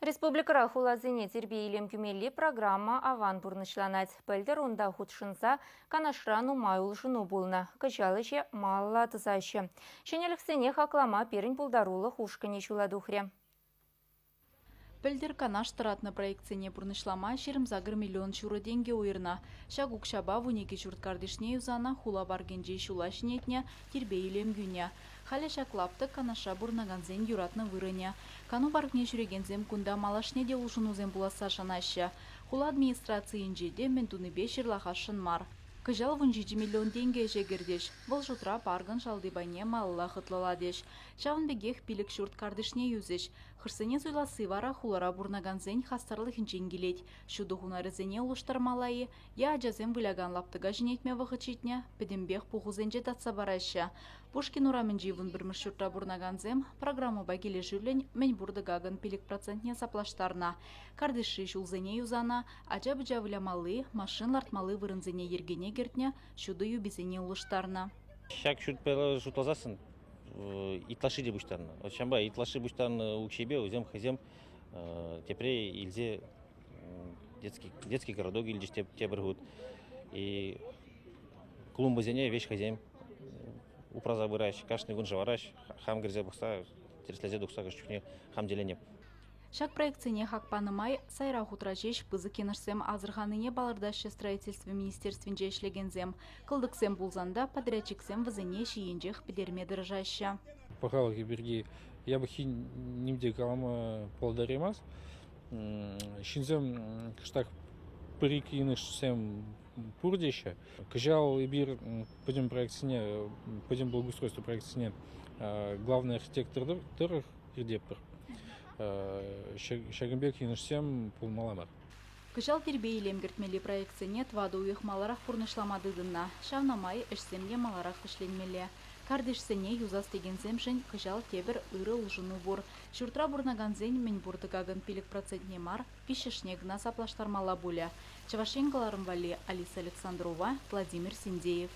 Республикӑра хуласене тирпей-илем кӳмелли программа аван пурнӑҫланать. Пӗлтӗр унта хутшӑнса Канашра нумай улшӑну пулнӑ. Кӑҫал ӗҫе малалла тӑсаҫҫӗ. Ҫӗнӗлӗхсене хаклама пирӗн пултарулӑх ушкӑнӗ ҫула тухрӗ. Пӗлтӗр Канаш тӑратнӑ проектсене пурнӑҫлама 28 миллион ҫурӑ тенкӗ уйӑрнӑ. Ҫак укҫапа 12 ҫурт картишне юсанӑ, хула паркӗнчи ҫула ҫӗнетнӗ, тирпей-илем кӳнӗ. Халӗ ҫак лаптӑк Канашра пурӑнакансен юратнӑ вырӑнӗ. Кану паркне ҫӳрекенсем кунта малашне те улшӑнусем пуласса шанаҫҫӗ. Хула администрацийӗнче те мӗн тунипе ҫырлахасшӑн мар. Кӑҫал 17 миллион тенкӗ ӗҫе кӗртӗҫ. Вӑл шутра паркӑн шалти пайне малалла хӑтлӑлатӗҫ. Ҫавӑн пекех пилӗк ҫурт картишне юсӗҫ. Хӑшсене суйласси вара хулара пурӑнакансен хастарлӑхӗнчен килет. Ҫутӑ хунарӗсене улӑштармалла-и е ачасем вылякан лаптӑка ҫӗнетме вӑхӑт ҫитнӗ, пӗтӗмпех пухусенче татса параҫҫӗ. Пушкин урамӗнчи 11-мӗш ҫуртра пурӑнакансем программӑпа килӗшӳллӗн мӗнпур тӑкакӑн 5 процентне саплаштарнӑ. Картишри ҫулсене юсанӑ, ача-пӑча вылямалли, машин лартмалли вырӑнсене йӗркене кӗртнӗ, ҫутӑ юписене улӑштарнӑ. Ҫак ҫуртпа шутласассӑн ытлашши те пуҫтарнӑ. Ҫавӑнпа ытлашши пуҫтарнӑ укҫипе вӗсем хӑйсем тепре илсе детский городок илчӗҫ тепӗр хут. И клумбӑсене веҫ хӑйсем упраса пыраҫ, кашни кун шӑвараҫ. Хам кӗрсе пӑхса, тӗрӗслесе тухса кӑшт чухне хам тӗлӗнеп. Ҫак проектсене хак панӑ май сайра хутра ҫеҫ пысӑк йӑнӑшсем асӑрханине палӑртаҫҫӗ строительство министерствинче ӗҫлекенсем. Кӑлтӑксем пулсан та подрядчиксем вӗсене ҫийӗнчех пӗтерме тӑрӑшаҫҫӗ. Пахалӑхӗ пирки япӑххи ним те калама пултараймасть. Ҫынсем кӑштах пӗр-ик йӑнӑшсем пур теҫҫӗ. Кӑҫал эпир пӗтӗм проектсене, пӗтӗм благоустройство проектсене главный архитектор тӑрӑх иртетпӗр. Ҫакӑн пек йӑнӑшсем пулмалла мар. Кӑҫал тирпей-илем кӗртмелли проектсене тӑватӑ уйӑх маларах пурнӑҫлама тытӑннӑ. Ҫавна май ӗҫсем те маларах вӗҫленмелле. Картишсене юсас текенсемшӗн кӑҫал тепӗр ырӑ улшӑну пур. Ҫуртра пурӑнакансен мӗнпур тӑкакӑн 5 процентне мар, виҫҫӗшне кӑна саплаштармалла пулӗ. Чӑваш Ен кӑларӑм валли Алиса Александрова, Владимир Синдеев.